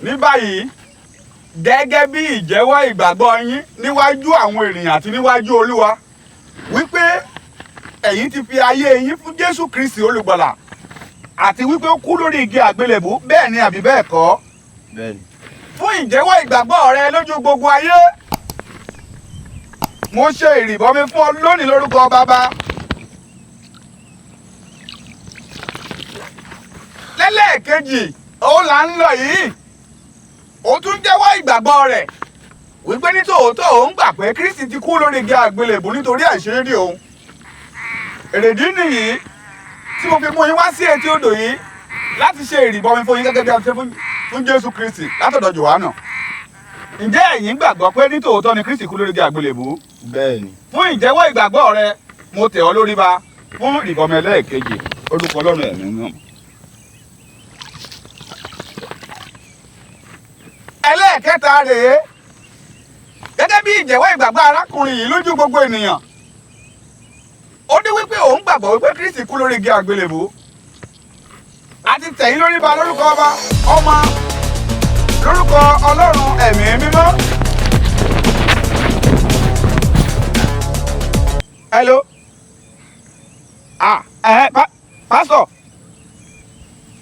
Ní báyìí, gẹ́gẹ́ bí ìjẹ́wọ́ ìgbàgbọ́ yín níwájú àwọn ènìyàn àti níwájú Olúwa wípé ẹ̀yin ti fi ayé yín fún Jésù Kristi olùgbàlà àti wípé ó kú lórí igi àgbélébù, bẹ́ẹ̀ ni àbí bẹ́ẹ̀ kọ́? Bẹ́ẹ̀ni. Fún ìjẹ́wọ́ ìgbàgbọ́ rẹ lójú gbogbo ayé, mo ṣe ìrìbọmi fún ọ lónìí lórúkọ Bàbá, lẹ́lẹ́ẹ̀kejì ó là ń lọ yìí, ó tún jẹ́wọ́ ìgbàgbọ́ rẹ̀ wípé ní tòótọ́ òun gbà pé Kristi ti kú lórí igi àgbélébù nítorí àìṣedéédé òun. Èrèdí nìyí tí mo fi mú yín wá sí etí odò yìí láti ṣe ìrìbọmi fún yín gẹ́gẹ́ bí a ti ṣe fún Jésù Kristi látọ̀dọ̀ Jòhánù. Ǹjẹ́ ẹ̀yin gbàgbọ́ pé ní tòótọ́ ni Kristi kú lórí igi àgbélébù? Bẹ́ẹ̀ni. Fún ìjẹ́wọ́ ìgbàgbọ́ rẹ, mo tẹ̀ ọ́ lórí ba fún ìrìbọmi ẹlẹ́ẹ̀kejì orúkọ Ọlọ́run ẹ̀mí mímọ́. Ẹlẹ́ẹ̀kẹta rèé, gẹ́gẹ́ bí ìjẹ́wọ́ ìgbàgbọ́ arákùnrin yìí lójú gbogbo ènìyàn, ó ní wípé òun gbàgbọ́ wípé Kristi kú lórí igi àgbélébù. Àti tẹ̀yìn lórí ba lórúkọ Ọba, Ọmọ, lórúkọ Ọlọ́run ẹ̀mí mímọ́. Hello. Ah, ẹ pásítọ̀.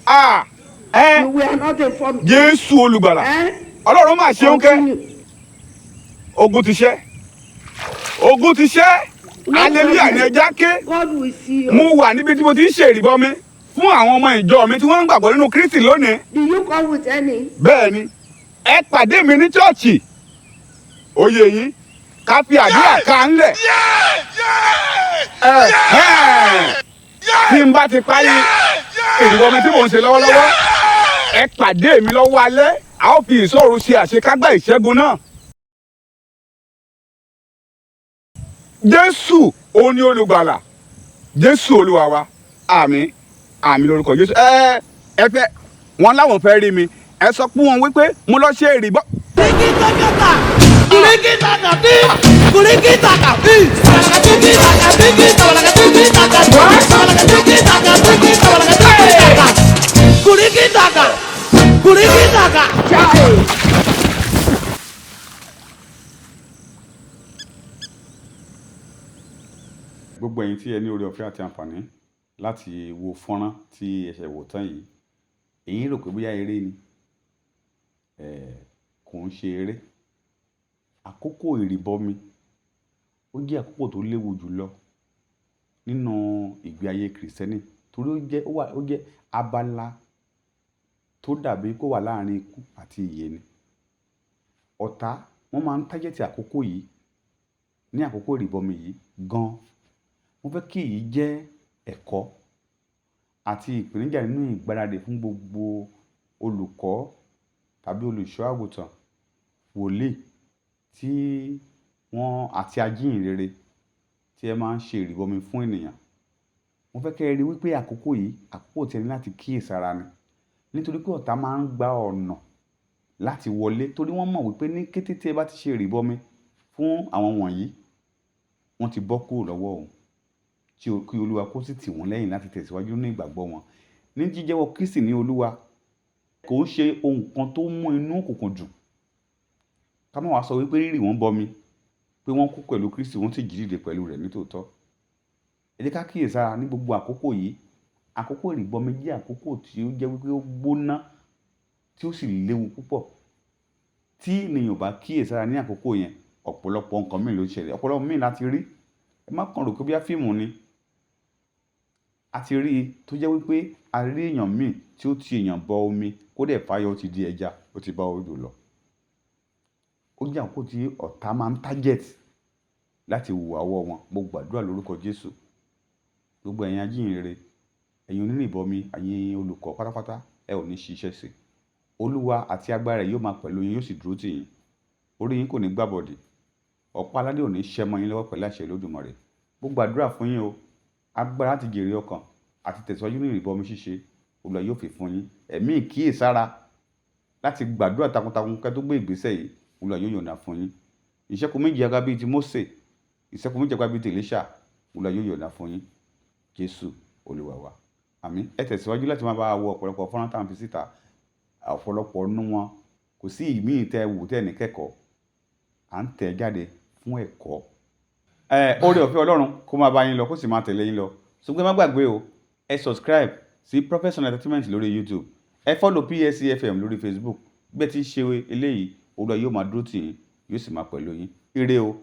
Ah, ẹ You were not informed. Jésù olùgbàlà. Eh? Ọlọ́run máa ṣeun kẹ́. Continue. Ogun ti ṣẹ́. Ogun ti ṣẹ́. Hallelujah ní ẹja ké. God will see you. Mo wà níbi tí mo ti ń ṣe ìrìbọmi fún àwọn ọmọ ìjọ mi tí wọ́n ń gbàgbọ́ nínú Kristi lónìí. Do you come with any? Bẹ́ẹ̀ ni, ẹ pàdé mi ní chọ́ọ̀chì. Oyè yín, ká fi àdúrà ká ńlẹ̀. Ẹ ẹ́ tí n bá ti parí ìrìbọmi tí mò ń ṣe lọ́wọ́lọ́wọ́, ẹ pàdé mi lọ́wọ́ alẹ́, a ó fi ìṣòro ṣe àṣekágbá ìṣẹ́gun náà. Jésù òun ni olùgbàlà, Jésù Olúwa wa. Àmín, àmín lórúkọ Jésù. Ẹ ẹ fẹ́ wọn láwọn fẹ́ rí mi, ẹ sọ fún wọn wípé mo lọ ṣe ìrìbọ. Gbogbo ẹ̀yin tí ẹ ní oore ọ̀fẹ́ àti àǹfààní láti wo fọ́nrán tí ẹ ṣẹ̀ wò tán yìí, ẹ̀yin rò pé bóyá eré ni, kò ń ṣe eré. Àkókò ìrìbọmi ó jẹ́ àkókò tó léwu jùlọ nínú ìgbé ayé Kìrìsìtẹ́nì, torí ó jẹ́ abala tó dàbí kó wà láàrin ikú àti ìyè ni. Ọ̀tá wọ́n máa ń tájẹ̀tì àkókò yìí ní àkókò ìrìbọmi yìí gan. Mo fẹ́ kí èyí jẹ́ ẹ̀kọ́ àti ìpèníjà nínú ìgbáradì fún gbogbo olùkọ́ tàbí olùṣọ́ àgùntàn, wòlíì tí wọ́n àti ajíhìnrere tí ẹ máa ń ṣe ìrìbọmi fún ènìyàn. Mo fẹ́ kí ẹ rí wípé àkókò yìí, àkókò tí ẹ ní láti kíyèsára ni. Nítorí pé ọ̀tá máa ń gba ọ̀nà láti wọlé, torí wọ́n mọ̀ wípé ní kété tí ẹ bá ti ṣe ìrìbọmi fún àwọn wọ̀nyí, wọ́n ti bọ́ kúrò lọ́wọ́ òun. Tí kí Olúwa kó sì tì wọ́n lẹ́yìn láti tẹ̀síwájú nínú ìgbàgbọ́ wọn. Ní jíjẹ́wọ́ Kristi ní Olúwa, kò ń ṣe ohun kan tó mú inú òkùnkùn dùn. Ká má wá sọ wípé rírì wọ́n bọmi, pé wọ́n kú pẹ̀lú Kristi, wọ́n sì jí dìde pẹ̀lú rẹ̀ nítòótọ́. Ẹ jẹ́ ká kíyèsára ní gbogbo àkókò yìí. Àkókò ìrìbọmi jẹ́ àkókò tí ó jẹ́ wípé ó gbóná, tí ó sì léwu púpọ̀. Tí ènìyàn ò bá kíyèsára ní àkókò yẹn, ọ̀pọ̀lọpọ̀ nǹkan mìíràn ló ń ṣẹlẹ̀. Ọ̀pọ̀lọpọ̀ mìíràn láti rí. Ẹ má kàn rò pé bóyá fíìmù ni. A ti rí i tó jẹ́ wípé a rí èèyàn míì tí ó ti èèyàn bọ omi, kó dẹ̀ fáyọ̀, ó ti di ẹja, ó ti bá odò lọ. Ó jẹ́ àkókò tí ọ̀tá máa ń target láti hùwà ọwọ́ wọn. Mo gbàdúrà lórúkọ Jésù. Gbogbo ẹ̀yin ajíhìnrere, ẹ̀yin onírìbọmi, ẹ̀yin olùkọ́ pátápátá, ẹ ò ní ṣiṣẹ́ sí. Olúwa àti agbára rẹ̀ yóò máa pẹ̀lú yín, yóò sì dúró tì yín. Orí yín kò ní gbàbọ̀dè. Ọ̀pá aládé ò ní ṣẹ́ mọ́ yín lọ́wọ́ pẹ̀lú àṣẹ Olódùmarè. Mo gbàdúrà fún yín o. Agbára láti jèrè ọkàn àti tẹ̀síwájú nínú ìrìbọmi ṣíṣe, Olúwa yóò fi fún yín. Ẹ̀mí ìkíyèsára láti gbàdúrà takuntakun kẹ́ tó gbé ìgbésẹ̀ yìí, Olúwa yóò yọ̀ǹda fún yín. Ìṣẹ́kù méjì aga bíi ti Mósè, ìṣẹ́kù méjì aga bíi ti Èlíṣà, Olúwa yóò yọ̀ǹda fún yín. Jésù Olúwa wa. Àmín. Ẹ tẹ̀síwájú láti máa bá wa wo ọ̀pọ̀lọpọ̀ fọ́nrán tá à ń fi síta. Ọ̀pọ̀lọpọ̀ nínú wọn Kò sí ìmíì tẹ́ wù tẹ́ ní kẹ́kọ̀ọ́. À ń tẹ̀ jáde fún ẹ̀kọ́. Ẹ oore ọ̀fẹ́ Ọlọ́run kó máa bá yín lọ, kó sì máa tẹ̀lé yín lọ. Ṣùgbọ́n ẹ má gbàgbé o, ẹ subscribe sí Prophet Entertainment lórí YouTube, ẹ follow PSC FM lórí Facebook. Bí ẹ ti ń ṣe eléyìí, Olúwa yóò máa dúró tì yín, yóò sì máa pẹ̀lú yín. Ire o.